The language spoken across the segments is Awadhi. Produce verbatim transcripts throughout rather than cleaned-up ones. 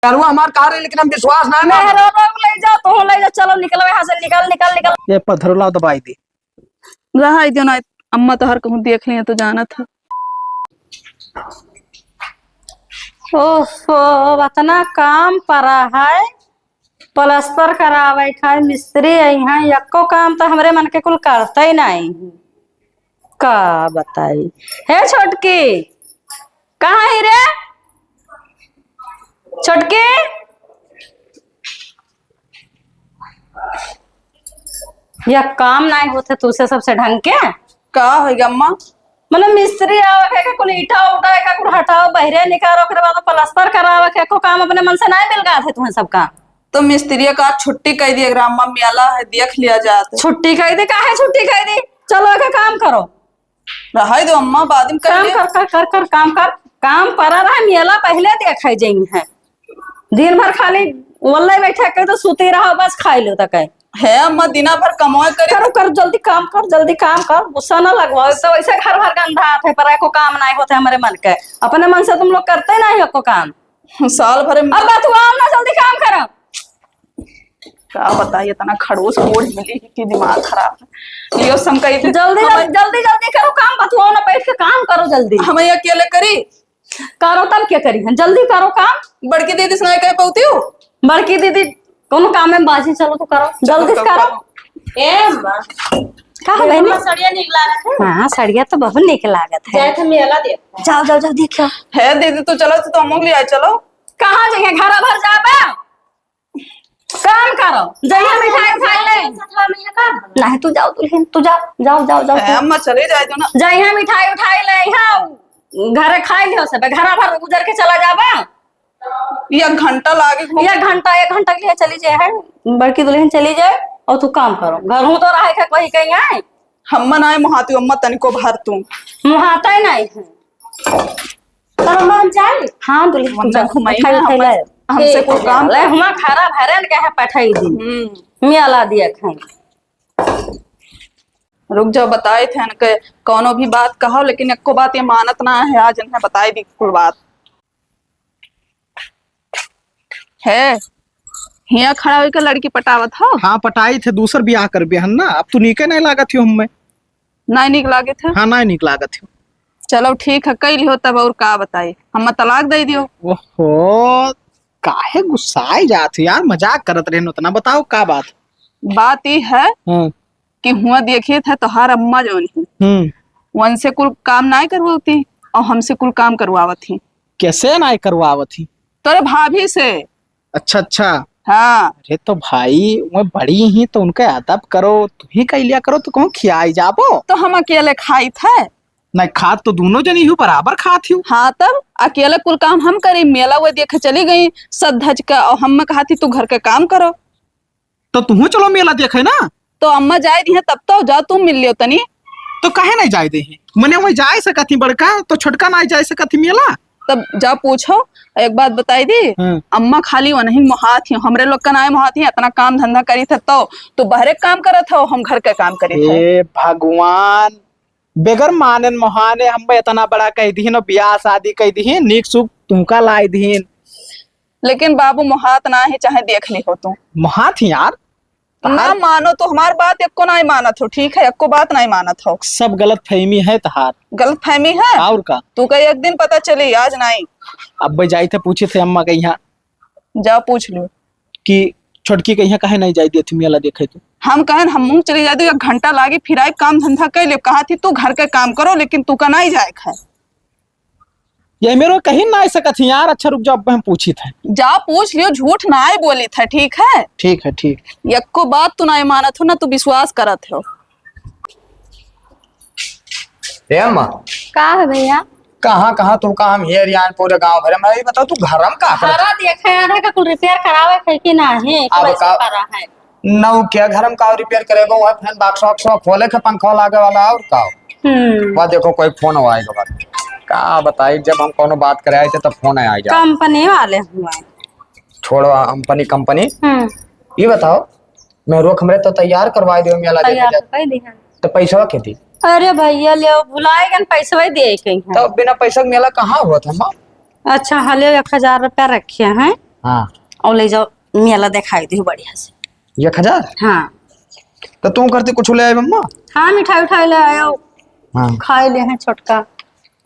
करुआ हमार कार है, लेकिन हम विश्वास ना है। मेहरारू ले जाओ, तू ले जाओ, चलो निकलो यहाँ से, निकल, निकल, निकल। ये पधरोला दबाई दी। रहा दियो ना, अम्मा तोहार कहूँ देख लिया तो जानत है। ओहो, अतना काम परा है, पलस्तर करावे खाए, मिस्त्री अइहैं, यक्को काम तो हमरे मन के कुल करते ही नहीं। का बताई? हे छोटकी, कहाँ है रे छोटकी? या काम नाहीं होत है तुसे सबसे ढंग के। का होइगा अम्मा? मतलब मिस्त्री आवे के, के कुल ईटा उटा के कुल हटाओ, बहरे निकालो, ओकरे बाद पलस्तर करावे के, एको काम अपने मन से नाहीं मिल गया है तुम्हें सबका। तो मिस्त्री का छुट्टी कह दिया, अगर अम्मा मेला है देख लिया जात। छुट्टी कह दी, काहे छुट्टी कह दी? चलो एक काम करो, रहाई दो अम्मा, बाद में कर काम ले। कर, कर, कर, कर, काम कर, काम परा रहा, मेला पहले देखे जाई है। दिन भर खाली वल्ले बैठे के तो सुती रहो, बस खाई लो तक है। है अम्मा, दिना भर कमाए करे। करो, कर, जल्दी काम कर, जल्दी काम कर, गुस्सा ना लगवाओ। तो वैसे घर भर गंदा आते, पर एको काम नहीं होते हमारे मन के। अपने मन से तुम लोग करते नहीं एको काम। साल भर में अब बतुआओ ना, जल्दी काम करो। का बताई, इतना खड़ूस बूढ़ मिली है कि दिमाग खराब है। लियो सम कही थे। जल्दी, हमें जल्दी, जल्दी, जल्दी करो काम, बतुआओ ना, बैठ के काम करो जल्दी। हमें अकेले करी? करो तब क्या करी हम? जल्दी करो काम। बड़की दीदी से नहीं कह पाती हूँ। बड़की दीदी कौन काम में बाजी, चलो तो करो, जल्दी से करो। ए अम्मा, का हो ए बहनी? अम्मा, सड़िया निक लागत है। हाँ, सड़िया तो बहुत निक लागत है। जाए थे मेला देख। जाओ, जाओ, जाओ, देखो। है दीदी, तो चलो, तो हम लोग ले आए, चलो। कहाँ जाइए, घर भर जाबा? काम करो, जइहा मिठाई उठाई ले। सतवा महीना का? नहीं, तू जाओ दुल्हन, तू जाओ, जाओ, जाओ, जाओ, ए, तू। अम्मा, चले जाए दो ना। जइहा मिठाई उठाई ले, यहाँ घरे खाई लियो सब, घरा भर उजर के चला जाबा। एक घंटा लागे घूम। एक घंटा, एक घंटा के लिए चली जाए है, बड़की दुल्हन चली जाए और तू काम करो। घर हूँ तो रहे के कोई कहीं आए। हम ना आए मुहाती अम्मा, तनिको भर तू। मुहाता ही नहीं है। तो हम जाए? हाँ, दुल्हन, वरना जा, घुमाई उठाई, ना उठाई हमसे, ले। हमसे ठीक कोई है, काम ले, कर। हमार खारा भरन के है, पठाई दी। हम्म। मियाँ ला दिया खाई। रुक जाओ, बताए थे इनके, कौनो भी बात कहो, लेकिन एको बात ये मानत ना है। आज इन्हें बताई दी कुल बात। है, हियाँ खड़ा होइके लड़की पटावत हो? हाँ, पटाई थे, दूसर बियाह करबे हन ना, अब तू नीके नहीं लागत हो हमें। नाहीं नीक लागत है? हाँ, नाहीं नीक लागत हो। चलो ठीक है, कई लिहो तब, और का बताई, हम तलाक दे दियो। ओहो, काहे गुस्साए जात हो यार, मजाक करत रहन उतना, बताओ का बात? बात ई है हाँ। कि हुआ देखिए था तोहार अम्मा जौन ही, हम्म। उनसे कुल काम नाहीं करवाती और हमसे कुल काम करवावत ही। कैसे नाहीं करवावत ही? तोरे भाभी से। अच्छा, अच्छा। हाँ। अरे तो भाई, वो बड़ी ही तो उनका अदब करो, तू ही कह लिया करो, तो कहूँ खियाई जाबो। तो हम अकेले खाई थे। नहीं, खात तो दोनों जनी ही बराबर खात ही। हाँ, तब अकेले कुल काम हम करी, मेला वो देखे चली गई सज धज के, और हम कहा थी तू घर के काम करो। तो तुहू चलो मेला देखे ना। तो अम्मा जाए दी है तब तो जाओ तुम मिल लियो तनी। तो काहे नहीं जाए दे है? मने वही जाए सकत ही बड़का, तो छोटका नहीं जाए सकत ही मेला? तब जा पूछो, एक बात बताई दी, हाँ। अम्मा खाली वनही मोहात ही, हमरे लोग का नाय मोहात ही, इतना काम धंधा करी थे तो, तू बहरे काम करत हो, हम घर के काम करी थे। हे भगवान, बेगर मानेन मोहाने, हम इतना बड़ा कह दीन और ब्याह शादी कह दीन, नीक सुख तुमका लाई दीन। लेकिन बाबू मोहात ना है, चाहे देख ली हो तू। मोहात ही यार। ना मानो तो हमार बात एको नाई मानत हो, ठीक है, एको बात नाई मानत हो। सब गलतफहमी है तहार। गलतफहमी है? और का? तू का एक दिन पता चली, आज नाई। अब जाई थे पूछी थे अम्मा के यहाँ। जा पूछ लो। कि छोटकी के यहाँ काहे नाई जाई देती मेला देखे तो? हम कहन हम मुँह चली जाती, एक घंटा लागी, फिर आई काम धंधा कर ले। कहा थी तू घर के काम करो, लेकिन तू का नाई जाए खाए। ये मेरो कहीं ना आ सकत ही यार। अच्छा रुक जाओ, अब हम पूछी थे। जा पूछ लियो, झूठ ना आए बोली थे, ठीक है? ठीक है, ठीक। यक्को बात तू ना मानत हो, ना तू विश्वास करत हो। ए अम्मा। का है भैया? कहाँ, कहाँ तू काम हेर यार पूरे गांव भर में? ये बताओ तू घर में का करत? घरा देखे यार है का कुल रिपेयर करावे है कि ना है? अब का करा है? नौ के घर में का रिपेयर करेगो, वह फैन बॉक्स वॉक्स खोले के पंखा लागे वाला और का? हम्म। वह देखो कोई फोन आएगा बात। का बताई, जब हम कोनो बात करे आए थे तब फोन आए जा। कंपनी वाले हुआ। छोड़ो कंपनी, कंपनी। हम्म। ये बताओ, मैं रोक हमरे तो तैयार करवाए दियो मेला देखे तैयार जाए। तो कह दी है। तो पैसवा के दी? अरे भैया ले भुलाए गन पैसवा दे कहीं है। तो बिना पैसा के मेला कहाँ हुआ था माँ? अच्छा, हाँ, ले एक हजार रुपया रखे हैं। हाँ। और ले जाओ, मेला देखाई दियो बढ़िया से। एक हजार? हाँ। तो तू करती कुछ ले आए अम्मा? हाँ, मिठाई उठाई ले आयो। हाँ। खाए ले हैं छोटका,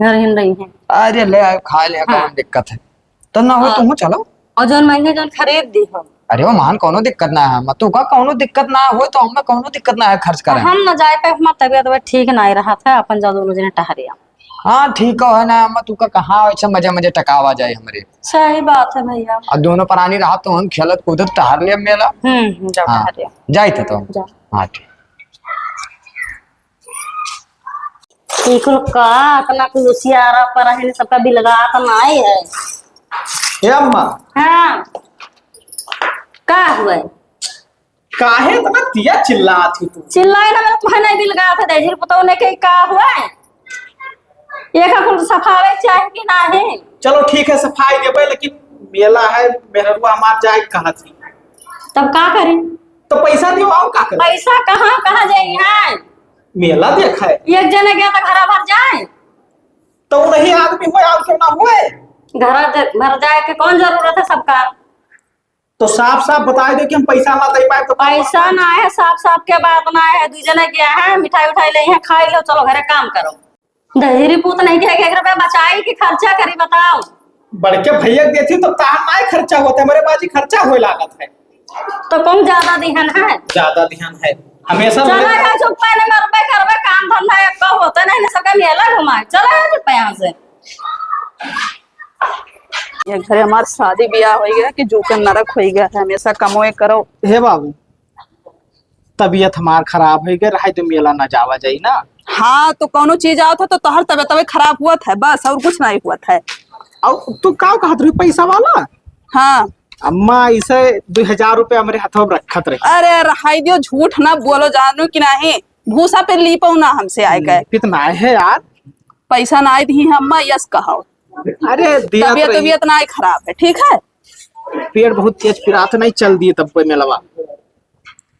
घर हिन रही हैं। अरे ले आए, खाए ले, हाँ। कौन दिक्कत है? तो ना हो, हाँ। तुम चलो। और जौन महंगे जौन खरीद दी हो। अरे वो मान, कौनो दिक्कत ना है, मैं तू का कौनो दिक्कत ना हो तो हमें कौनो दिक्कत ना है खर्च करें। हम ना जाए पे, हमार तबियत वबियत ठीक ना रहा था, अपन जाओ दोनों जने टहरे आओ। हाँ, ठीक है ना, हम तू का कहाँ ऐसे मजे मजे टकावा जाए हमरे। सही बात है भैया। अब दोनों प्राणी रहा तो हम खेलत कूदत टहर ले मेला। हम्म, हम्म, जाओ हाँ, टहर ले। जाइत है तो। जा। हाँ, ठीक। ई कुल का, इतना कुल उसियारा पर है, सबका बिलगात नाई है। ए अम्मा। हाँ। का हुआ? काहे इतना तिया चिल्लात ही तू? चिल्लाए ना, मेरे तुम्हें नहीं बिलगात है, दहिजरी पुतौ ने के का हुआ? ये का कुल सफावे चाहे कि नाही? चलो ठीक है, सफाई देबे, लेकिन मेला है, मेहरुआ हमार जाए कहा थी। तब का करी? तो पैसा दियो, और का करी? पैसा कहाँ, कहाँ जाई है? मेला देखाए। एक जने गया तो घरा भर जाए। तो नहीं आदमी हुए, और क्यों ना हुए? घरा दे-, भर जाए के कौन जरूरत है सबका? तो साफ साफ बताए दो कि हम पैसा ना दे पाए तो पैसा ना है, साफ साफ के बात ना है। दू जने गया है, मिठाई उठाई ले हैं, खाई लो, चलो घरे काम करो। दहिजरी पूत नहीं के एक एक रुपया बचाई कि खर्चा करी, बताओ। बड़के भैया के देती तो तार नाय खर्चा होता है, मेरे बाजी खर्चा होए लागत है। तो कौन ज्यादा दिहन है? ज्यादा दिहन है, हमेशा चला मेरे यार, चुप पाए ना, मरबे करबे, काम धंधा एक होता नहीं, ना सबका मेला घुमाए। चला यार, चुप पाए यहाँ से। ये घरे हमार शादी ब्याह होई गया कि जू के नरक होई गया है, हमेशा कमोए करो। हे बाबू, तबीयत हमार खराब होई गई, रहे तो मेला ना जावा जाई ना। हाँ, तो कौनो चीज आवत है तो तोहर तबीयत अबे खराब हुआ था बस, और कुछ नहीं हुआ था। और तू का कहत रही, पैसा वाला? हाँ। अम्मा, इसे दो हजार रुपया हमरे हाथवा में रखत रही। अरे रहाई दियो, झूठ ना बोलो, जानू कि नहीं, भूसा पे लीपो ना हमसे आए गए। लीपित ना है यार। पैसा ना आई दी अम्मा, यस कहो। अरे दिया तबीयत, तबीयत ना खराब है, ठीक है? पेट बहुत तेज पिरात, नहीं चल दिए तब कोई मेलवा।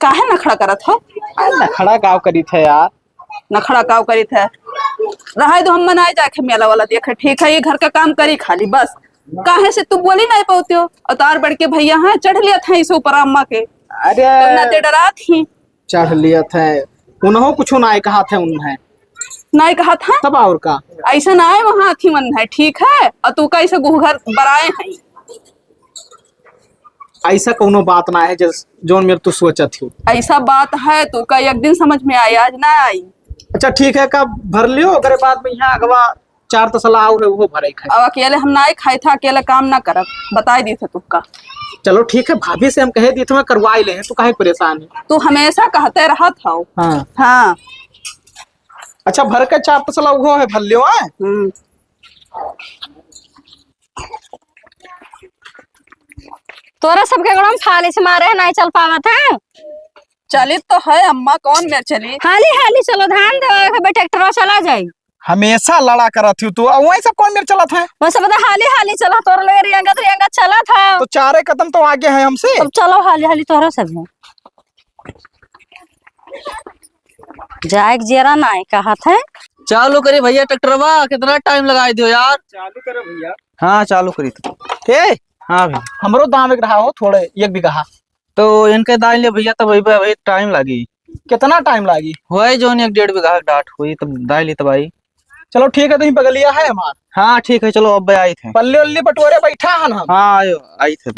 काहे नखड़ा करत हो? अरे नखड़ा काव करीत है यार? नखड़ा काव करीत है? रहे दो, हम मनाए जाके मेला वाला देखे, ठीक है? ये घर का काम करी खाली बस। काहे से तू बोली नहीं पावते हो? और तार बड़के भैया हैं, चढ़ लिया था इसे ऊपर अम्मा के। अरे तो ना ते डरात ही। चढ़ लिया था, उन्हों कुछ ना कहा था उन्हें। नहीं कहा था? तब और का? ऐसा ना है, वहाँ थी मन है, ठीक है? और तू का ऐसे गुहगर बराए हैं। ऐसा कौनो बात ना है जस-, जौन मेरे तू सोचत हो। ऐसा बात है तो का एक दिन समझ में आई, आज ना आई। अच्छा ठीक है, का भर लियो, ओकरे बाद में यहाँ अगवा चार तसला और है, वो भरे खाए। अब अकेले हम ना खाए था, अकेले काम ना करब, बताई दी थे तुक्का। चलो ठीक है, भाभी से हम कहे दी थे, मैं करवाई ले, तू काहे परेशान है? तू हमेशा कहते रहत हो। हाँ। हाँ। अच्छा भर के चार तसला वो है, भर लियो, हाँ? हम्म। तोरा सबके गोड़ में फालिस मारे है, नहीं चल पावत है। चलित तो है अम्मा, कौन मेर चली? हाली हाली चलो, धान देवे के बे ट्रैक्टरवा चला जाई। हमेशा लड़ा करत हूँ तू, और वही सब कौन मेर चलत है? वो सब तो हाली हाली चला, तोर ले रियंगत रियंगत चला था। तो चारे कदम तो आगे है हमसे। अब चलो हाली हाली तोरा सब है। जाए के जेरा नाय कहत है। चालू करी भैया ट्रैक्टरवा, कितना टाइम लगाई दियो यार। चालू करो भैया। हाँ, चालू करी तो। ए, हाँ भैया। हमरो दाम एक रहा हो थोड़े, एक बीघा। तो इनके दाई ले भैया, तब अभी, अभी टाइम लागी। कितना टाइम लागी? होए जौन एक डेढ़ बीघा के डाट होई, तब दाई ले तब आई। चलो ठीक है, तुम बगलिया है हमार। हाँ ठीक है, चलो अब आई थे। पल्ले उल्ले बटोरे बैठा हन हम। हाँ, आयो, आई थे।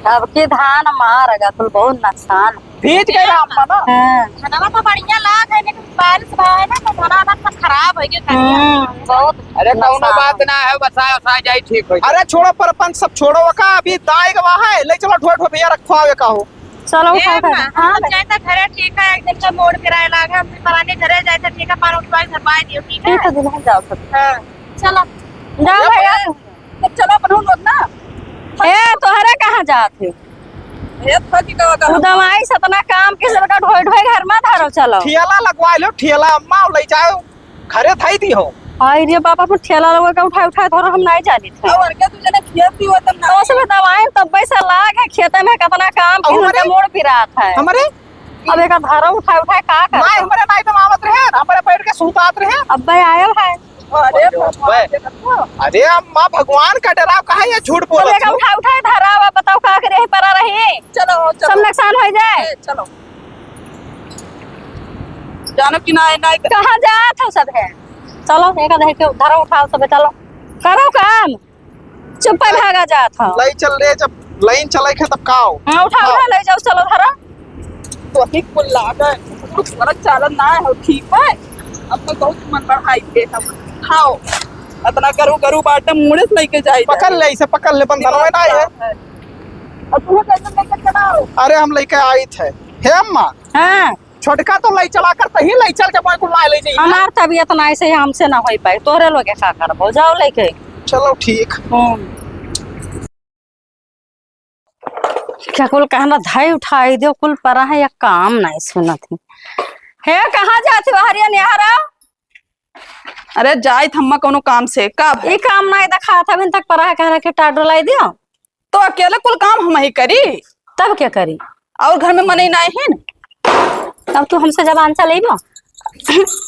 अब के धान मार गया, कुल बहुत नुकसान। भीज गए राम बाबा। हाँ। धनवा तो बढ़िया लाग है, लेकिन बारिश भा है ना, तो धनवा सब खराब हो गया, करिया। हम्म, बहुत अरे, कौनो नुकसान। बात ना है, बसा, बसा जाई, ठीक हो जाई। अरे, छोड़ो परपंच, सब छोड़ो, ओका अभी दाई गवा है, ले चलो, ढोए, ढोए भैया, रखवावे का हो। चलो, ए उठाओ, अम्मा, उठाओ। हम हाँ, लोग जाए तो घरे, ठीक है, एक दिन का मोड़ किराया लाग है, हम भी पराने घरे जाए थे, ठीक है, पान उठवाए, घर पाए दियो, ठीक है? ठीक है, दुल्हन जाओ सब। हाँ, चलो। जाओ भैया। तो चलो, अपन लोग ना। ए, तोहरे कहाँ जात है? ए, थकी का, का तू दवाई से इतना काम के लड़का ढोए ढोए घर में धरो, चलो। ठेला लगवा लो, ठेला अम्मा, ले जाओ, घरे धाई दी हो। आई रे बाबा, अपन ठेला लगवा के उठाए, उठाए धरो, हम नहीं जानी थे। और क्या, तू जने खेत भी होतन ना। तो उसमें दवाई तब पैसा लाग है, खेते में कितना काम के अरे, उनका मोड़ पिरात है। हमारे? अब एक धरो उठाए, उठाए का कर? नहीं, हमारे नहीं तो आवत रहे, हमारे बैठ के सुतात रहे। अब भाई आयल है। अरे भगवान, अरे अम्मा, भगवान का डराव, काहे ये झूठ बोलत हो? उठा, उठा, धरावा, बताओ का करे, परा रही। चलो, चलो। सब नुकसान होइ जाए। ए, चलो। जानो कि ना, ना। कहाँ जात हो सब है? चलो, एक आध के धरो, उठाओ सब, चलो। करो काम। चुप्पे भागा जात हो। लई चल रे, जब लाइन चले के तब का हो? हाँ, उठाओ हाँ। ना, लई जाओ, चलो धरो। तो ही कुल लागे, कुछ गलत चालन ना हो, ठीक है? अब तो बहुत मन बढ़ाई के हम। खाओ, इतना गरु, गरु बाटे, मुड़े से लेके जाई पकड़ जाए। ले, इसे पकड़ ले, बंदरवा ना है। है। और तू कैसे लेके चलाओ? अरे, हम लेके आई थे। हे अम्मा। हाँ। छोटका तो लई चला कर, तही लई चल के मोए कुल लाए ले जाई। हमार तबीयत ना ऐसे, हमसे ना होई पाई, तोहरे लोगे का करबो, जाओ लेके। चलो ठीक। हम्म। क्या कुल कहना, धाई उठाई दो, कुल परा है, या काम नहीं सुनत है। हे, कहाँ जाती हो हरिया निहारा? अरे जाई थम्मा कोनो काम से, का भाई? ई काम नहीं देखा था, अभी तक परा है, कहना कि टाट डोलाई दियो। तो अकेले कुल काम हम ही करी? तब क्या करी? और घर में मनई नाई है न? अब तू हमसे जबान चलेबो?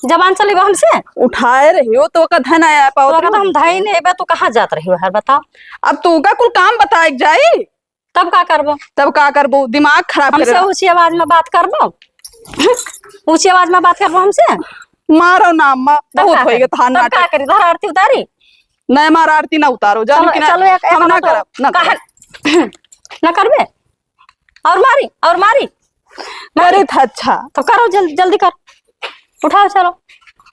जबान चलेबो हमसे? उठाए रही हो तो ओका धन आया पाओ तो ओका तो। हम धई नहीं बा, तू कहाँ जात रही हो हर बताओ? अब तू का कुल काम बताए के जाई? तब का करबो? तब का करबो? दिमाग खराब करे हमसे रहा। ऊंची आवाज में बात करबो? ऊंची आवाज में बात करबो हमसे? मारो ना अम्मा, तब बहुत का होई करी? गया तहार तब का नाटक। करी? धर आरती उतारी? नहीं, मार आरती ना उतारो, जानो चलो, कि ना, चलो, एक, एक हम ना बात और। करब, ना करब। कहा-, ना करबे? और मारी, और मारी। मारी। अरे था अच्छा। तो करो, जल्दी, जल्दी कर। उठाओ, चलो।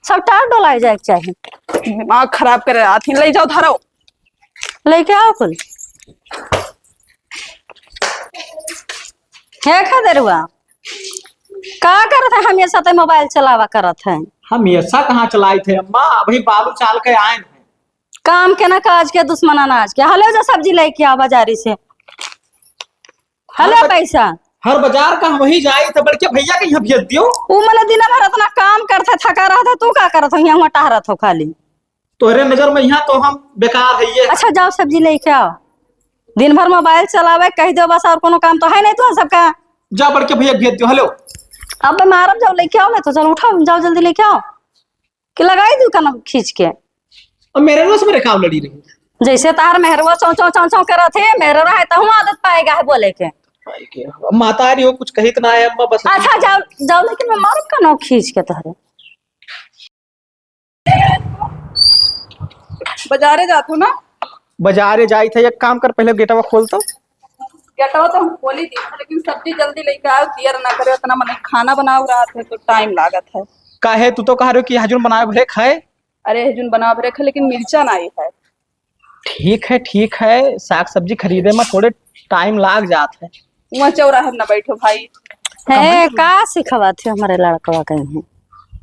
सब टार डोलाए जाए के चाही। दिमाग खराब करे आथी, ले जाओ, धरो। लेके आओ कुल। हे खदेरुआ, का करत है? हमेशा ते मोबाइल चलावा करत है। हमेशा कहाँ चलाइत है अम्मा, अभी बालू चाल के आए हैं। काम के ना काज के, दुश्मन अनाज के। हले जा सब्जी लेके आ बाजारी से। हले हर बज-, पैसा। हर बाजार का हम वही जाई तो बड़के भैया के यहाँ भेज दियो। उ मने दिन भर इतना काम करत है, थका रहत है, तू का करत हो? यहाँ हुआं टहरत हो खाली। तोहरे नजर में यहाँ तो हम बेकार है ये। अच्छा, जाओ सब्जी लेके आओ। दिन भर मोबाइल चलावे, कह दो बस, और कोनो काम तो है नहीं तुम सबका। जाओ बड़के भैया के भेज दियो। हेलो। अब मारब, जाओ लेके आओ ना, तो चलो उठाओ, जाओ जल्दी लेके आओ। कि लगाई दू कनम खींच के। अब मेरे रोज मेरे काम लड़ी रही। जैसे तार मेहरुआ चौं, चौं, चौं, चौं करत है, मेहरुआ है, तहु आदत पाएगा है बोले के। अब मातारी हो, कुछ कहित ना है अम्मा, बस। अच्छा, जाओ, जाओ, लेकिन मैं मारब कनम खींच के तोहरे। बाजारे जात हो ना? बाजारे जाई थे, एक काम कर, पहले गेटवा खोल तो। गेटवा तो हम खोली दी, लेकिन सब्जी जल्दी लेके आओ, देर ना करे, इतना मने खाना बनाओ रात में तो टाइम लागत है। काहे, तू तो कह रहे हो कि हजून बनाए भरे खाए। अरे हजून बनाओ भरे खाए, लेकिन मिर्चा नहीं है। ठीक है, ठीक है, साग सब्जी खरीदे में थोड़े टाइम लाग जात है। वहाँ चौराहे में ना बैठो भाई। है, कहाँ का सिखावत है हमारे लड़कवा कहीं है?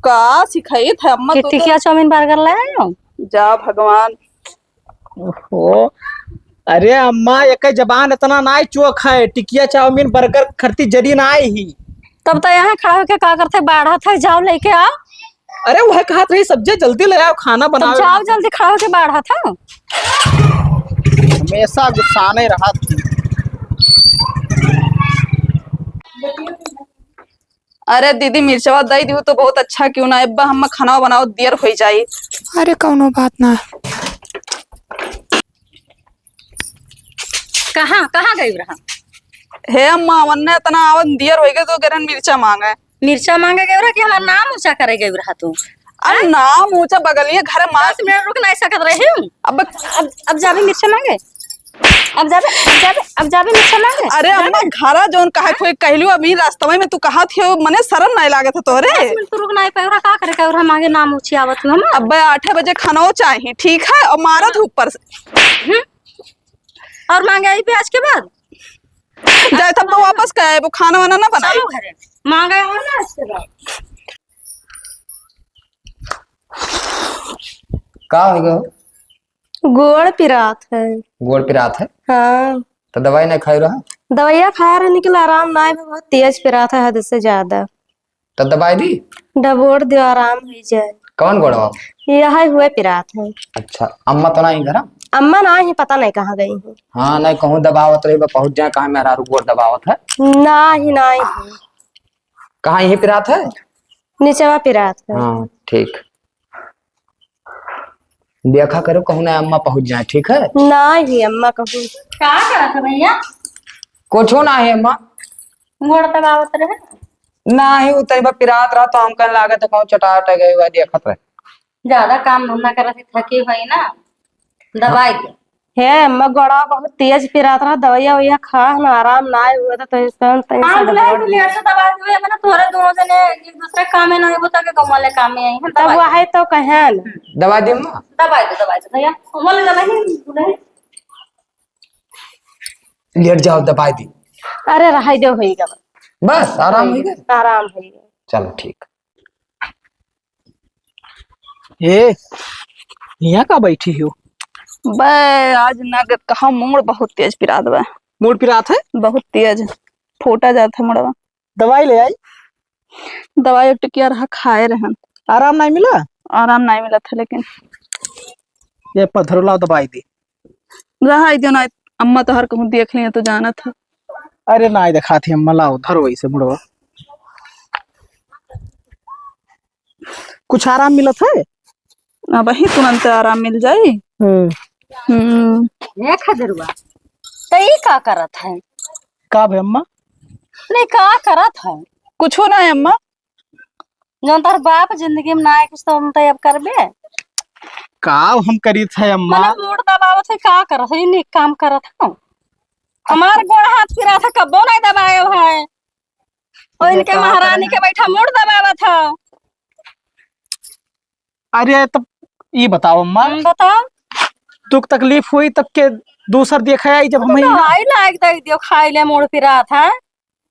का सिखाई था अम्मा, कि तू तो टिकिया चाउमीन बर्गर ले आयो? जा भगवान। ओहो, अरे अम्मा, एक जबान इतना नाई चोख है, टिकिया चाउमीन बर्गर खरती जरी नाई ही। तब तो यहाँ खड़ा होके का करते, बाढ़त है, जाओ लेके आओ। अरे वह कहत रही, सब्जी जल्दी ले आओ, खाना तब बनाओ। जाओ जल्दी, खड़ा होके बाढ़त है। हमेशा गुस्साने रहत। अरे दीदी, मिर्चवा दई दिहु तो बहुत अच्छा, क्यों ना, एब्बा हम खाना बनाओ, देर होई जाई। अरे कौनो बात ना। कहाँ, कहाँ गई रहा? हे अम्मा, वन्ने इतना आवन देर होई गए तो गरन मिर्चा मांगे। मिर्चा मांगे गए रहा कि हमार नाम ऊंचा करे गए रहा तू? अरे हैं? नाम ऊंचा बगलिए घर मार दस मिनट रुक नहीं सकत रही हूँ। अब अब, अब जाबे मिर्चा मांगे? अब जाबे, अब जाबे, अब जाबे मिर्चा मांगे? अरे जाबे? अम्मा, घरा जौन कहा थे कहलू, अभी रास्तवे में तू कहा थे, मने शर्म नहीं लागत है तोरे? दस मिनट तू रुक नहीं पाए रहा, का करे का रहा मांगे नाम ऊंची आवत हूँ हम। अब आठे बजे खाना चाहिए, ठीक है, और मारा धूप पर से। हम्म? और मांगे आई प्याज के बाद? जाए तब तो वापस का आए, वो खाना वाना ना बनाए। चलो घरे। मांगे और ना इसके बाद। का हो गयो? गोड़ पिरात है। गोड़ पिरात है? हाँ। तो दवाई नहीं खाई रहा? दवाइया खाए रहे, निकल आराम ना आए, बहुत तेज पिरात है, हद से ज्यादा। तो दवाई दी? डबोर दियो, आराम हो जाए। कौन गोड़वा? यह हुए पिरात है। अच्छा, अम्मा तो नहीं घर? अम्मा ना ही, पता नहीं कहाँ गई है। हाँ, नहीं कहूँ दबावत रही, बा पहुँच जाए, कहाँ मेहरारू गोड़ दबावत है? ना ही, ना ही। कहाँ यही पिरात है? नीचवा पिरात है। हाँ, ठीक। देखा करो, कहूँ ना अम्मा पहुँच जाए, ठीक है? नाही अम्मा कहूँ। का करत है भैया? कुछो ना है अम्मा। गोड़ दबावत रहे। नाही, उ तनी बा पिरात रहा तो हम कहने लागत है कहूँ चटा उटा गए हुआ देखत रहे। ज्यादा काम धंधा करत है, थकी हुई ना, दबाई दे। हे अम्मा, गोड़ा बहुत तेज पिरात रहा, दवाइया वइया खा ना, आराम ना हुआ तो तनी सन तनी हाँ, सा बोले, दबाई तू दे। लेट से दवाई देवे, मैंने तोरे दोनों जने एक दूसरे काम में नहीं होता कि कमवा ले काम में आई है, तब दवाई वो दे। है तो कहे ना। दवाई दे अम्मा। दवाई दे, दवाई दे भैया, बोले ना नहीं, नहीं। लेट जाओ, दवाई दी। अरे रहाई दे, होई गवा। बस, आराम होई गवा। आराम होई गवा। चलो, ठीक। ए, हियाँ का बैठी हो? बे, आज ना ग-, कहा मूड़ बहुत तेज पिरात बा। मूड़ पिरात है? बहुत तेज। फूटा जात है मुड़वा। दवाई ले आई? दवाई एक टिकिया रहा, खाए रहन। आराम नहीं मिला? आराम नहीं मिला था, लेकिन ये पत्थर लाओ, दवाई दी। रहा, ई जो ना, अम्मा तोहर कहूँ देख लिया तो जाना था। अरे ना, देखा थी अम्मा, लाओ, धरो इसे मुड़वा। कुछ आराम मिलत है? अब ही तुरंत आराम मिल जाई। हम्म। हम्म। ए खजरुआ, त ई का करत है? का भे अम्मा? नहीं, का करत है? कुछो ना है अम्मा। जौन तोहर बाप जिंदगी में ना आए कुछ तो हम तो अब करबे। का हम करीत है अम्मा? मतलब मूड़ दबावत है, का करत है? ई नीक काम करत है? हमार गोड़ हाथ पिरात है, कब्बो नहीं दबाए है। और ये इनके का महारानी करे के हैं? बैठा मूड़ दबावत है। अरे, तब ई बताओ अम्मा, हम्म, बताओ। दुख तकलीफ हुई तब के दूसर देखे आई, जब हम तो ही ना। दवाई लायक दे दियो, खाई ले, मूड़ पिरात है।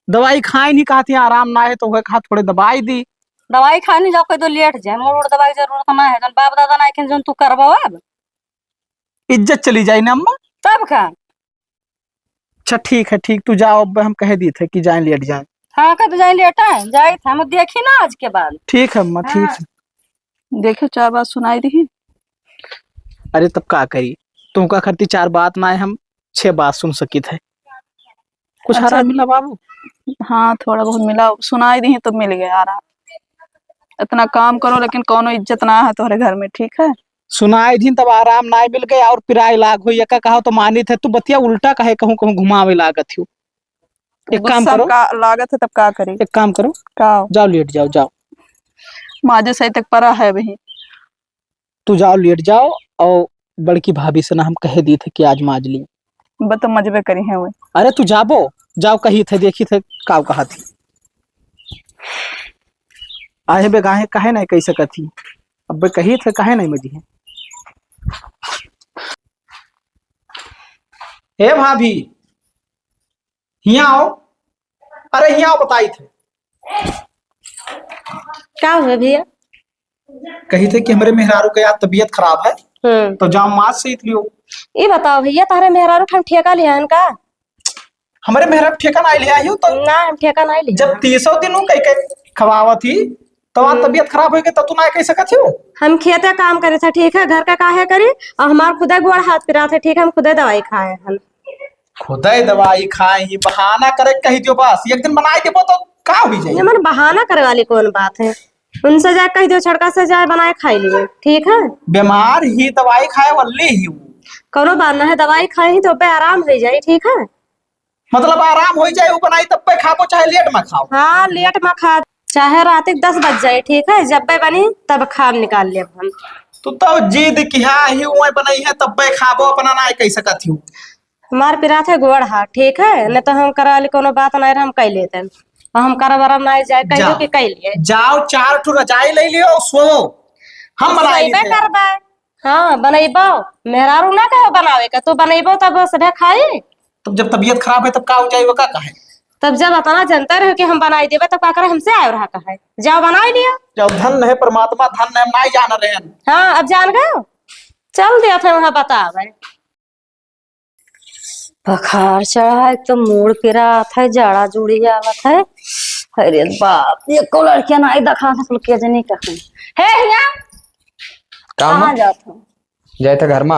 दवाई खाए नहीं कहती, आराम ना है, तो वह कहा थोड़े दवाई दी। दवाई खाए नहीं जाओ, कोई तो लेट जाए, मूड़ दवाई जरूरत ना है, जौन बाप दादा ना है, जौन तू करबो अब। इज्जत चली जाई ना अम्मा। तब का? अच्छा, ठीक है, ठीक, तू जाओ, अब हम कह दी थे कि जाए लेट जाए। हाँ, कह तो जाए लेट आए, जाए थे, हम देखी ना आज के बाद। ठीक है अम्मा, ठीक हाँ। है। देखे, चार बात सुनाई दी। अरे, तब का करी, तुमका खातिर चार बात ना है, हम छह बात सुन सकित है। कुछ अच्छा। आराम मिला बाबू? हाँ, थोड़ा बहुत मिला, सुनाई दी तो मिल गया आराम। इतना काम करो, लेकिन कौनो इज्जत ना है तोहरे घर में, ठीक है? सुनाई दिन तब आराम ना मिल गए और पिराए लाग हो, ये का कहो तो मानित है, तू बतिया उल्टा कहे कहूँ कहूँ घुमावे लागत हो। एक काम गुस्सा करो। का लागत है तब का करी? एक काम करो। का? जाओ लेट जाओ, जाओ। माजे सही तक परा है वही। तू जाओ लेट जाओ और बड़की भाभी से ना हम कह दी थे कि आज माज ली। बस तो मजबे करी है वो। अरे तू जाबो, जाओ कही थे, देखी थे का कहा थी। आहे बे गाहे काहे नहीं कह सकत ही? अब बे कही थे काहे नहीं मजी है? हे भाभी, हियाँ आओ। अरे हियाँ आओ, बताई थे। का हुए भैया? कही थे कि हमरे मेहरारू के यार तबीयत खराब है, हम्म। तो जाओ माज सीत लियो। ई बताओ भैया, तोहरे मेहरारू के हम ठेका लिया हन का? हमरे मेहरारू ठेका ना लिया हो तो? ना, हम ठेका ना लिया। जब तीसों दिन वो कह के खवावत ही, तो वहाँ हम्म। तबीयत खराब होई के तो तू ना कह सकत हो। हम खेते काम करे थे, ठीक है, घर का काहे करी, और हमार खुदे गोड़ हाथ पिरात है, ठीक है, हम खुदे दवाई खाए हन। खुदे दवाई खाए ही, बहाना करे कही दियो बस, एक दिन बनाई देबो तो का हुई जाई? ये मन बहाना करे वाली कौन बात है? उनसे जाए कह दियो, छड़का से जाए बनाए खाई लिए, ठीक है? बीमार ही, दवाई खाए वाली ही वो। कौनो बात ना है, दवाई खाए ही तो बे आराम हो जाई, ठीक है? मतलब आराम हो जाए, वो बनाई तब पे खाबो, चाहे लेट में खाओ। हाँ, लेट में खा, चाहे रात के दस बज जाए, ठीक है? जब पे बनी तब खाब निकाल लेब हम। तू तो जिद किहा ही, वो बनाई है तब पे खाबो, अपना ना कह सकत ही। हमार पिरात है गोड़ हाथ, ठीक है, नहीं तो हम करा ली कोनो बात नहीं, हम कह लेते हैं। और हम करा बरा नहीं जाए, कह दो जाओ। कि कह लिए। जाओ, चार ठो रजाई ले लियो, सो। हम बनाई सोइबे लेते हैं। करबे। हाँ, बनैबो। मेहरारू ना कहो बनावे का, तू बनैबो तब सभे खाई। तब जब तबीयत खराब है, तब का हो जाए, वो का कहे? तब जब इतना जनता रहे कि हम बनाई देबे, तब का करे हमसे आए रहा कहे? जाओ बनाई लिया। जाओ, धन है परमात्मा, धन है, हम नहीं जान रहे हैं। हाँ, अब जान गए, चल दिया था वहाँ बतावे। बुखार चढ़ा है, एक तो मूड़ पिरात है, जाड़ा जुड़ी आवत है। अरे बाप, एको लड़किया ना आई, देखा था कुल के जनी कहीं। हे हिया, का कहाँ माँ? जात हो? जाए थे घर में।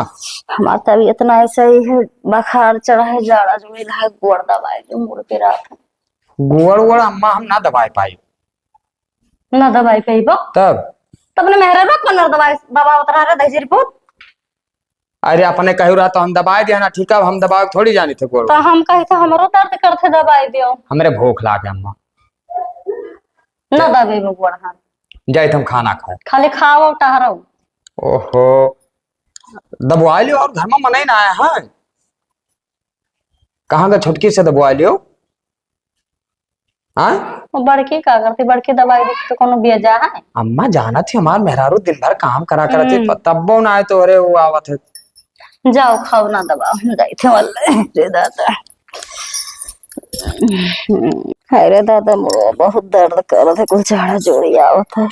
हमार तबीयत ना ऐसे ही है, बुखार चढ़ा है, जाड़ा जुड़ी है, गोड़ दबाए जो मूड़ पिरात है। गोड़ वोड़ अम्मा हम ना दबाए पाई। ना दबाई पइबो। तब? तब ने मेहरबा कनर दबाई बाबा उतरा रे दहिजरी पूत। अरे, अपने कहू रहा तो हम दबाए दिया ना, ठीक है, हम दबाए थोड़ी जानी थे गोड़। तो हम कहे तो हमरो दर्द करते, दबाए दियो। हमरे भूख लागे अम्मा। ना दबे में गोड़ हाथ। जाइत हम खाना खाए। खाली खाओ, टहरो। ओहो, दबवाए लियो, और घर में मनई ना आया है। कहाँ का छोटकी से दबवाए लियो? हाँ? वो बड़की का करती, बड़की दबाए देती तो कोनो बेजा है? अम्मा, जानत ही हमार मेहरारू दिन भर काम करा करत ही, हम्म। तब्बो ना आए तो अरे वो आवत है। जाओ, खाओ ना दबाओ, हम जाइत है वल्ले। रे दादा, हाय रे दादा, मुड़वा बहुत दर्द करत है, कुल झाड़ा जोड़ी आवत है।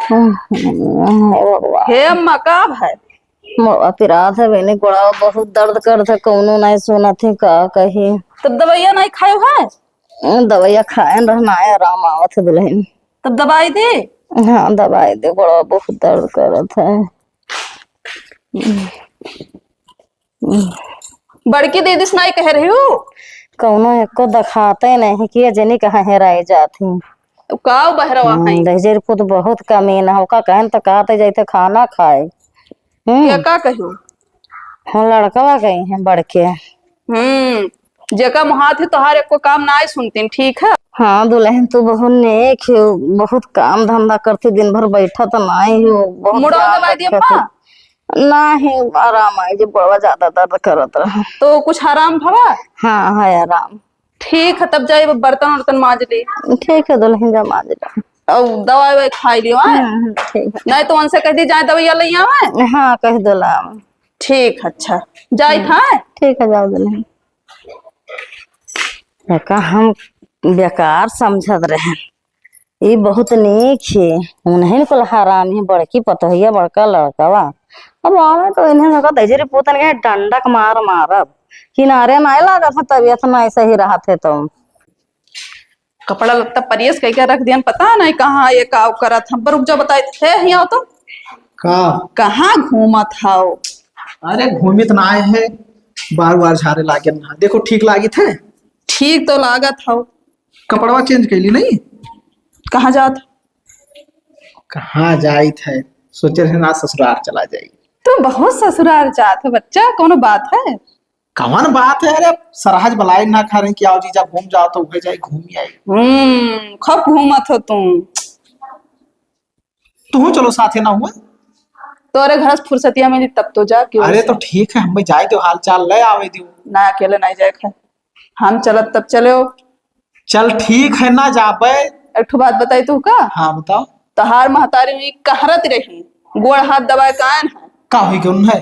हे भगवान। हे अम्मा, का भाई? मुड़वा पिरात है, बेने गोड़वा बहुत दर्द करत है, कौनो नहीं सुनत है, का कही। तब दवाइया नहीं खायो है? दवाइया खाए रह, ना आराम आवत है दुल्हन। तब दवाई दे? हाँ, दवाई दे, गोड़वा बहुत दर्द करत है। बड़की दीदी से नाई कह रही हूँ? कौनो एको देखाते नहीं कि ये जनी कहाँ हेराई जात ही। तो का बहरवा हम्म, है? दहिजर पुत बहुत कमीन है, ओका कहन तो कहते जाते खाना खाए। हम्म। ये का कहो? हाँ, लड़कवा गई हैं बड़के। हम्म, जेका मुहात है तोहार एको काम नाई सुनतीन, ठीक है? हाँ दुल्हन, तू बहुत नेक है, बहुत काम धंधा करती, दिन भर बैठा तो नाई हो, बहुत मुड़वा दबाई दिए अम्मा? नहीं, आराम आई जे, बड़वा ज्यादा दर्द करत रहा। तो कुछ आराम भवा? हाँ, है आराम। ठीक है, तब जाई बर्तन उर्तन माज ले। ठीक है दुल्हन, जा माज ले। और दवाई ववाई खाई लियो, हैं? हम्म, हम्म, ठीक है। नहीं तो उनसे कह दी जाए दवाइया ले आवे। हाँ, कह दो लावे। ठीक है, अच्छा। जाई हम्म, हाँ? ठीक है, जाओ दुल्हन। एका हम बेकार समझत रहे। ई बहुत नीक है, उन्हें कुल हरामी, बड़की पतोहिया, बड़का लड़कवा। अब आवे तो इन्हें लगा दहिजरी पूतन के डंडक मार मारब। किनारे नाई लागत है, तबियत नाई सही रहत है तो। कपड़ा लत्ता प्रेस कइके रख दियन, पता नहीं कहाँ ये का करत हम। पर रुक जा, बताई थे, हियाँ आओ तो। का? कहाँ घूमत हाओ? अरे घूमित ना आए हैं, बार बार झारे लागेन ना। देखो ठीक लागित है? ठीक तो लागत हाओ। कपड़वा चेंज कैली नहीं? कहाँ जात? कहाँ जाइत है? सोचे रहे ना ससुराल चला जाई। तू बहुत ससुराल जात है बच्चा, कौनो बात है? कवन बात है? अरे सरहज बलाई ना खा रहे कि आओ जीजा घूम जाओ, तो उहे जाए घूम आई। हम्म, खूब घूमत हो तुम। तू चलो साथे ना हुआ। तोरे घर से फुर्सतिया मिली तब तो जा, क्यों अरे से? तो ठीक है, हम जाए दो, हाल चाल ले आवे दो। ना, अकेले नहीं जाए खाए। हम चलत तब चले हो। चल ठीक है, ना जाबे। एक ठो बात बताई तू का? हाँ, बताओ। तहार महतारी हुई कहरत रही, गोड़ हाथ दबाए कायन है। का हुई, कौन है?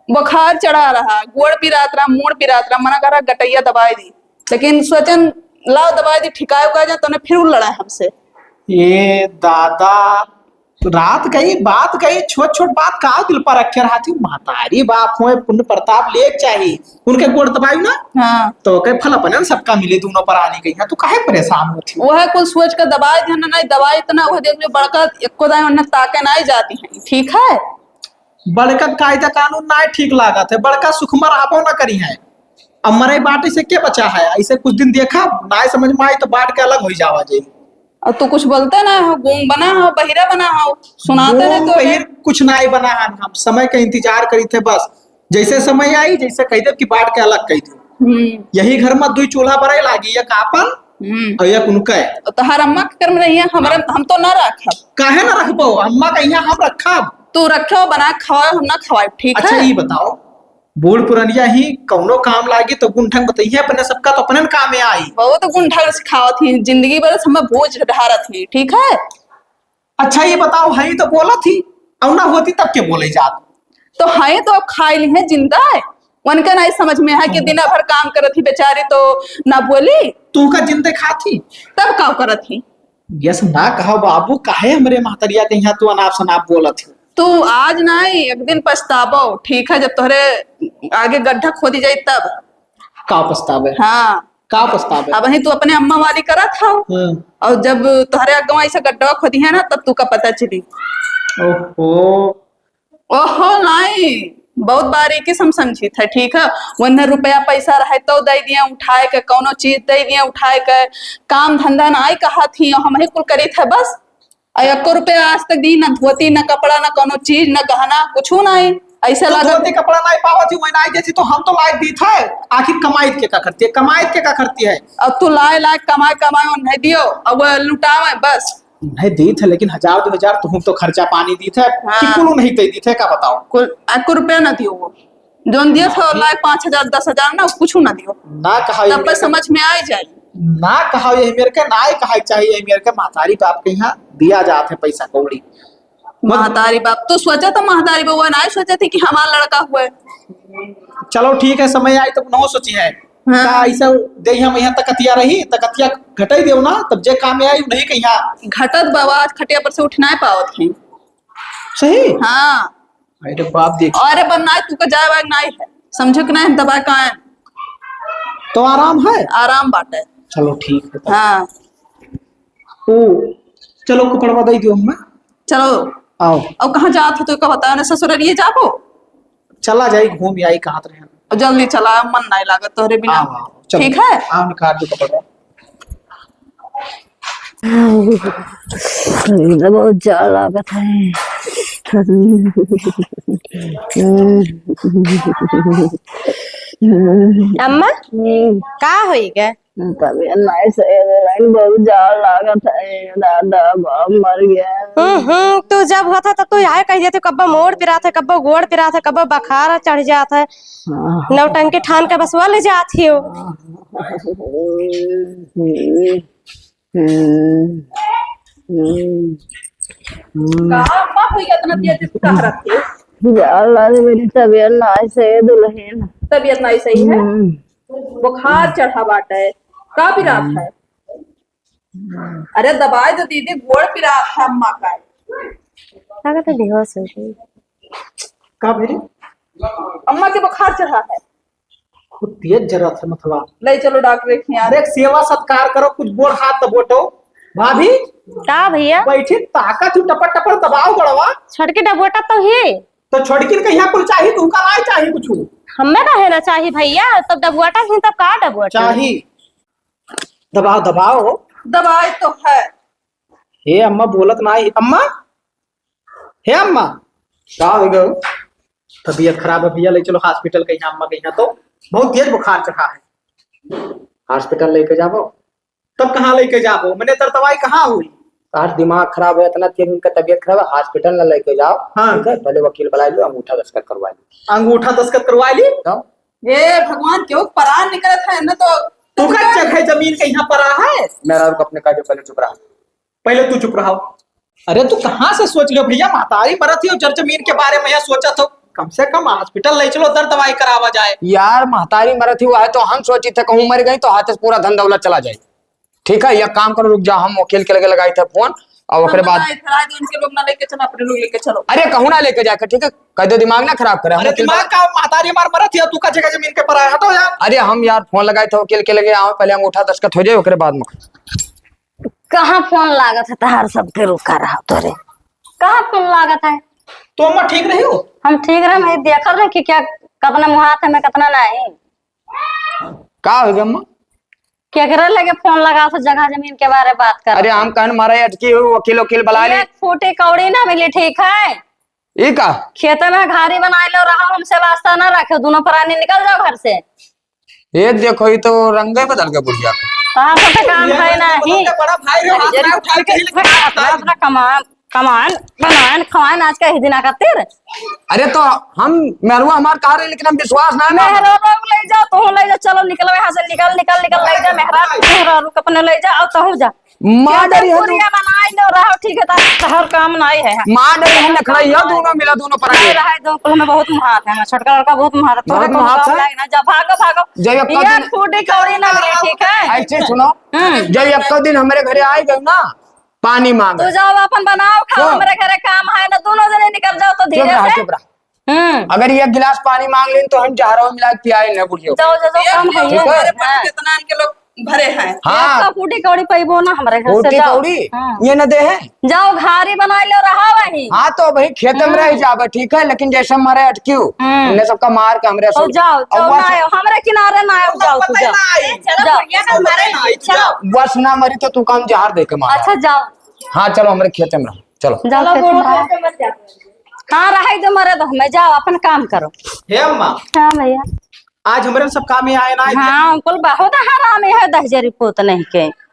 बुखार चढ़ा रहा, गोड़ पिरात रहा, मूड़ पिरात रहा, मना करा गटैया दबाए दी, लेकिन सोचन लाओ दबाए दी, ठिकाए उकाए जा, तोने फिर उ लड़ा हमसे। ये दादा, तो रात कही बात कही, छोट छोट बात का दिल पर रखे रहती। महतारी बाप होए, पुण्य प्रताप लेक चाही, उनके गोड़ दबाई ना। हाँ। तो के फल अपने सबका मिले, दोनों पर आने गई है, तू काहे परेशान होती? वह कुल सोच के दबाई ध्यान नहीं, दबाई इतना, वह देख लो बड़का एको दाई उन्हें ताके नहीं जाती है, ठीक है? बड़का कायदा कानून ना ठीक लागत है, बड़का सुखमर आबो ना करी है। अब मरे बाटे से के बचा है? ऐसे कुछ दिन देखा, ना समझ में आई तो बांट के अलग हो जावा जाई। और तू कुछ बोलते ना हो, गूंग बना हो, बहिरा बना हो, सुनाते गूंग नहीं तो बहिर कुछ ना ही बना है। हम समय का इंतजार करी थे बस, जैसे समय आई, जैसे कह दे कि बांट के अलग कह दे। हम्म। यही घर में दुई चूल्हा बरे लागी, एक आपन हम्म। और एक उनका है। और तोहार अम्मा के घर में रहिए, हमरा, हम तो ना रखब। काहे ना रखबो? अम्मा का यहाँ हम रखब। तू रखो, बना के खवाओ, हम ना खवाए, ठीक अच्छा, है? ये बताओ, बूढ़ पुरनिया ही कौनो काम लागी तो गुंठन बताइए, अपने सबका तो अपने काम में आई। बहुत गुंठन सिखावत ही, जिंदगी भर सब बोझ ढारत ही, ठीक है? अच्छा, ये बताओ, हई तो बोलत ही, और ना होती तब के बोले जात? तो हई तो अब खाए ली है जिंदा है, उनका नहीं समझ में है कि हम्म। दिन भर काम करत ही बेचारी तो ना बोली। तू का जिंदे खात ही? तब का करत ही? यस ना कहा बाबू, काहे हमरे महतरिया के यहाँ तू अनाप शनाप बोलत ही? तू आज नहीं, एक दिन पछताबो, ठीक है, जब तोहरे आगे गड्ढा खोदी जाई तब। का पछतावे? हाँ। का पछतावे? अब ही तू अपने अम्मा वाली करत हव। हाँ। और जब तोहरे अगवा ऐसे गड्ढा खोदी है ना, तब तू का पता चली। ओहो। ओहो नहीं, बहुत बारीकी से हम समझी थे, ठीक है? वन्ने रुपया पैसा रहे तो दे दिए उठाए के, कौनो चीज दे दिए उठाए के, काम धंधा ना आई कहा थी, हम ही कुल करी थे बस। और एको रुपया आज तक दी, ना धोती, ना कपड़ा, ना कौनो चीज, ना गहना, कुछ ना आई। ऐसा तो लगा धोती कपड़ा नाहीं पावत ही, वही नाहीं देती तो हम तो लायक दी थे। आखिर कमाई के का करती है, कमाई के का करती है? अब तू लाए लाए कमाए कमाए और नहीं दियो, अब वो लुटावे बस। नहीं दी थे, लेकिन हजार दो हजार तुम तो खर्चा पानी दी थे, हाँ। कि कुल नहीं दे दी थे, का बताओ? कुल, आ, कुल रुपया ना दियो वो। जोन दियो ना थे, दी। लाए पाँच हजार, दस हजार ना, कुछ ना दियो। ना कहा तब ये बस समझ में आ ही जाए। ना कहा ये मेरे के, ना ही कहा चाहिए ये मेरे के, महतारी बाप के यहाँ दिया जात है पैसा कौड़ी। महतारी बाप तो सोचा था, महतारी बउआ ना सोचे थी कि हमार लड़का हुआ है। चलो ठीक है, समय आई तब नहो सोची है। हाँ। का ऐसा दे हम यहाँ तकतिया रही, तकतिया घटाई देव ना, तब जे काम में आई नहीं कहीं। घटत बाबा, आज खटिया पर से उठ ना पावत है। सही? हाँ। अरे बाप देख। अरे बन ना, तू का जाए वाग ना है, समझो कि ना, हम तबाह का है। तो आराम है? आराम बाटे। चलो ठीक है तब। हाँ। ओ, चलो कपड़वा दे दियो हमें। चलो। आओ। अब कहाँ जात हो तो का बताओ ना, ससुररिये जाबो? चला जाई, घूम आई कहाँ रहे। अब जल्दी चला, मन नहीं लागत तोहरे बिना। आओ, आओ, चलो। ठीक है? आओ, निकाल दो कपड़ा। बहुत जाड़ लागत है। अम्मा, हम्म। का होई गे? तबीयत नाई सही है, बहुत जाड़ लागत है, दादा, बाप मर गया। हम्म, हम्म, तू जब होता तो तू यह कह देते, कब्बो मोड़ पिरात है, कब्बो गोड़ पिरात है, कब्बो बुखार चढ़ जात है। हाँ। नौटंकी ठान के बसवा ले जात ही हो। हम्म, हम्म, हम्म, हम्म। का अम्मा हुई इतना तेज से कह रखे? जाड़ लागे, मेरी तबीयत नाई सही है, दुल्हन। तबीयत नाई सही है? हम्म। बुखार चढ़ा बाटे, का पिरात है? अरे दबाई दो दीदी, गोड़ पिरात है अम्मा का। का कहते बेहोश हो गई। का भेली? अम्मा के बुखार चढ़ा है। खूब तेज जरत है मथवा। ले चलो डॉक्टर के यहाँ। देख, सेवा सत्कार करो, कुछ गोड़ हाथ दबोटो। भाभी, का भैया? बैठी ताकत ही टपर टपर दबाओ गोड़वा। छोटकी डबोटा तो ही। तो छोटकिन के यहाँ कुल चाही, तुमका नाई चाही कुछ? हमें काहे ना चाही भैया, तब डबुआटा ही तब का डबुआटा? चाही। दबाओ, दबाओ। दबाई तो है। हे अम्मा बोलत नाई। अम्मा, हे अम्मा, का हो गयो? तबीयत खराब है भैया, ले चलो हॉस्पिटल के यहाँ अम्मा के यहाँ, तो बहुत तेज बुखार चढ़ा है। हॉस्पिटल लेके जाबो? तब कहाँ लेके जाबो? मने तर दवाई कहाँ हुई? तार दिमाग खराब है, इतना तेज उनका तबीयत खराब है, हॉस्पिटल ना लेके जाओ। हाँ। ठीक है, पहले वकील बुला लो, अंगूठा दस्तखत करवा लो। अंगूठा दस्तखत करवा ली? तो? हे भगवान, केहू परान निकलत है ना तो। तू का जगह जमीन के यहाँ परा है? मेहरारू अपने काटे, पहले चुप रहा। पहले तू चुप रहा। अरे तू कहाँ से सोच लियो भैया, महतारी मरत ही और जर जमीन के बारे में यहाँ सोचत हो। कम से कम हॉस्पिटल ले चलो, दर दवाई करावा जाए। यार महतारी मरत ही हुआ है तो हम सोची थे कहूँ मर गई तो हाथ से पूरा धन दौलत चला जाए। ठीक है, एक काम करो, रुक जाओ, हम वकील के लगे लगाई थे फोन और ओकरे हम बाद बताए थे, आज उनके लोग ना लेके चलो, अपने लोग लेके चलो। अरे कहूँ ना लेके जाके, ठीक है, कह दो दिमाग ना खराब करे, हम अरे वकील दिमाग का, महतारी हमार मरत ही, तू का जगह जमीन के परा है, हटो यार। अरे हम यार फोन लगाए थे वकील के लगे, आओ पहले अंगूठा दस्तखत हो जाए, ओकरे बाद में। कहाँ फोन लागत है तहार, सबके रुका रहा तोरे। कहाँ फोन लागत है? तो अम्मा ठीक रही हो? हम ठीक रहे, मैं देखल रहे कि क्या, कितना मुहात है, मैं कितना नहीं। का हो गया अम्मा? केकरे लगे फोन लगा तो जगह जमीन के बारे बात कर। अरे हम कहन मारे अटकी हो, वकील वकील बुला ले। एक फूटी कौड़ी ना मिली, ठीक है? ई का? खेते में घारी बनाए लो रहा, हमसे वास्ता ना रखे, दोनों प्राणी निकल जाओ घर से। ये देखो, ये तो रंगे बदल गए बुढ़िया के। कहाँ से तो काम ये है ना ही। बड़ा भाई रे, हाथ ना उठा के ही लेके आता है। अपना कमान, कमान, कमान, कमान आज का ही दिन आ खातिर। अरे तो हम, मेहरुआ हमार कहा रहे, लेकिन हम विश्वास ना, ना। मेहरा बाबू ले जाओ, तू ले जा, चलो निकलो यहाँ से, निकल, निकल, निकल, ले जा मेहरा, मेहरा रुक अपने ले जा, और तू जा। मार खेते डरी है तू। पूरिया बनाई लो रहो, ठीक है, तो हर काम नहीं है। मार डरी है, नखरा ये दोनों मिला, दोनों पर नहीं आगे। रहा है, दो कुल में बहुत मुहात है, छोटका लड़का बहुत मुहात है, बहुत तोहरे कौन मुहात काम है? लायक ना, जा भागो, भागो। जब एक ये दिन फूटी कौड़ी ना मिली, ठीक है? ऐसे सुनो, हम्म। जब एक दिन हमारे घरे आए गए ना, पानी मांग। तू जाओ अपन बनाओ, खाओ, सुन। हमारे घरे काम है ना, दोनों जने निकल जाओ तो चुप धीरे रहा, से। चुप रहा। हम्म। अगर एक गिलास पानी मांग लेन तो हम जहरवा मिला के पियाए न बुढ़ियो। जाओ, जाओ, जाओ, ठीक है? कम है, ये हमारे हाँ। पट्टी कितना इनके लोग भरे हैं। हाँ। एक तो फूटी कौड़ी पैबो ना हमारे घर से, फूटी जाओ। कौड़ी? हाँ। ये न दे है। जाओ, घारी बनाए लो, रहा वहीं। हाँ, तो भाई खेत में रह हम्म। जाबे, ठीक है, लेकिन जैसे हमारे अटकियो, हम्म। इन्हें सबका मार के हमरे तो सुन। जाओ, और जाओ, वस- ना आयो, हमरे किनारे ना आयो, जाओ, तू जाओ। चलो, जाओ। बढ़िया से मरे ना, जाओ। बस ना मरी तो तू काम जहर दे के मार। अच्छा, जाओ। हाँ, चलो, हमरे खेत में रहो, चलो। जाओ, चलो, खेत में रहो। हाँ, रहे दो मरद, हमें जाओ, अपन काम करो। हे अम्मा, हाँ भैया। आज हमरे सब काम में आए ना, हाँ, कुल बहुत हरामी है दहिजरी पूत नहीं के।